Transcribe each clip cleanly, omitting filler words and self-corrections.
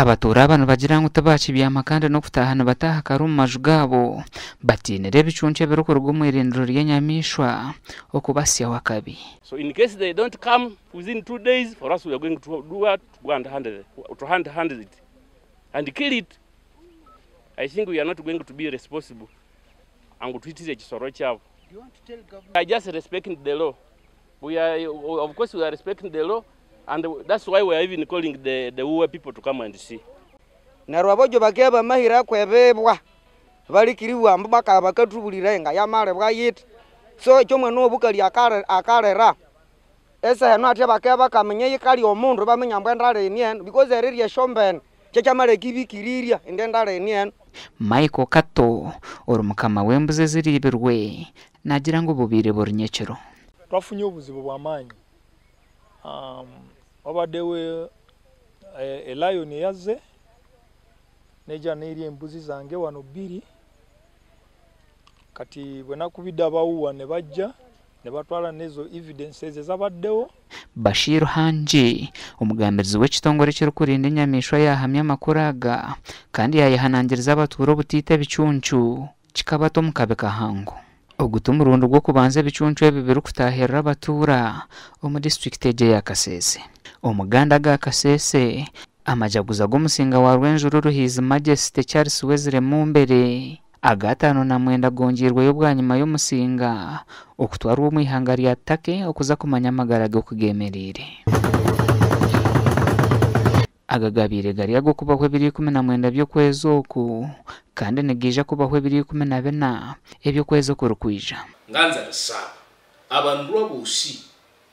Abatuura aba nibagira ngu tibaakibyama kandi n'okutaaha nibataaha kare omu maju gaabo batiinire ebicuncu ebirikuruga omu irindiro ry'enyamaishwa okubasyaho akabi. So in case they don't come within 2 days, for us we are going to do what? To go and hand, the, to hand, hand it and kill it. I think we are not going to be responsible and twitire ekisoro kyabo. I just respecting the law. We are, of course, we are respecting the law, and that's why we are even calling the Uwe people to come and see. Neryo abojo bakibya bamahira kwebibwa balikiribwa ambu bakaba bakathubulira nga yamalibwa yithi. So ekyo omwana wobukali akalira esaha eno athya bakibya bakaminya eyikali omundu, baminya ambu endala eni eno because erirya esyombene kyekyamaleka ibikirirya indi endala eni eno. Michael Kato ori mukama w'embuzi eziriibirwe naagira ngu obubaire buri nyekiro. Twafunye obuzibu bwamaanyi. Wabaddewo elion eyazze nejja nerya embuzi zange wano bbiri. Kati bwe nakubidde abawuwa ne bajja ne batwala nezo evidences ezabaddewo. Bashir Hangi, omugambirizi w'ekitongore ekirikurinda enyamaishwa, yahamya amakuru aga kandi yayehanangiriza abatuura obutiita ebicuncu kikabata omu kabi kahango. Ogu ti murundi gw'okubanza ebicuncu ebi birikutahirira abatuura omu disitulikiti egi eya Kasese. Omuganda ga Kasese, amajaguza g'omusinga wa Rwenzururu, His Majesty Charles Wesley Mumbere aga 59, gongiirweyo bwanyima y'omusinga okutwarwa omu ihanga rya Turkey okuza kumanya amagara ge oku gemereire. Aga gabaire gari ag'okubaho ebiro 19 by'okwezi oku kandi nigaija kubaho ebiro 14 eby'okwezi okurikwija. Nganza risaba abandu abosi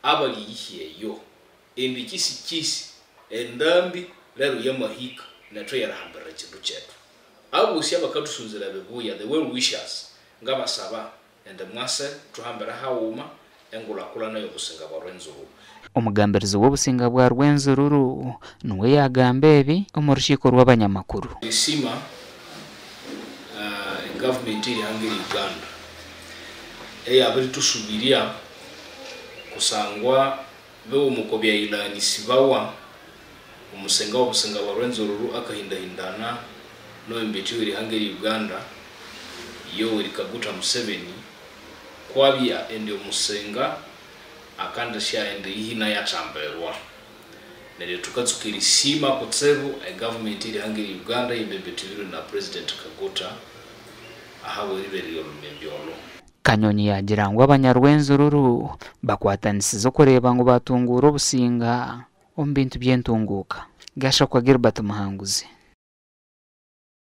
abali eyo endi chisi chisi endambi lero yamahika netho yarahambirira chindu chetu. Abosi abakathusunzira bebuya, the well wishers, ngabasaba ende mwase thuhambira haghuma engulhakulhana y'obusinga bwa Rwenzururu. Omugambirizi w'obusinga bwa Rwenzururu niwe yagamba ebi omu rukiiko rw'abanyamakuru. Isima egavumenti erihanga eri Uganda eyabiritusubiria kusangwa bewomuko byayilanisibawa omusenga w'obusinga bwa Rwenzururu akahindahindana n'omumbeki w'erihanga eri Uganda Yoweri Kaguta Museveni, kwabya endi omusenga akandasya endi ihina yathambirwa. Neryo tukatsuka erisima kutsibu egavumenti erihanga eri Uganda yebembethiwirwe na President Kaguta ahabweribererya olumembi olwo. Kanyonyi yagira ngu abanyarwenzururu bakwatanisize okureeba ngu batunguura obusinga omu bintu by'entunguuka. Gashakwa Gilbert Muhanguzi.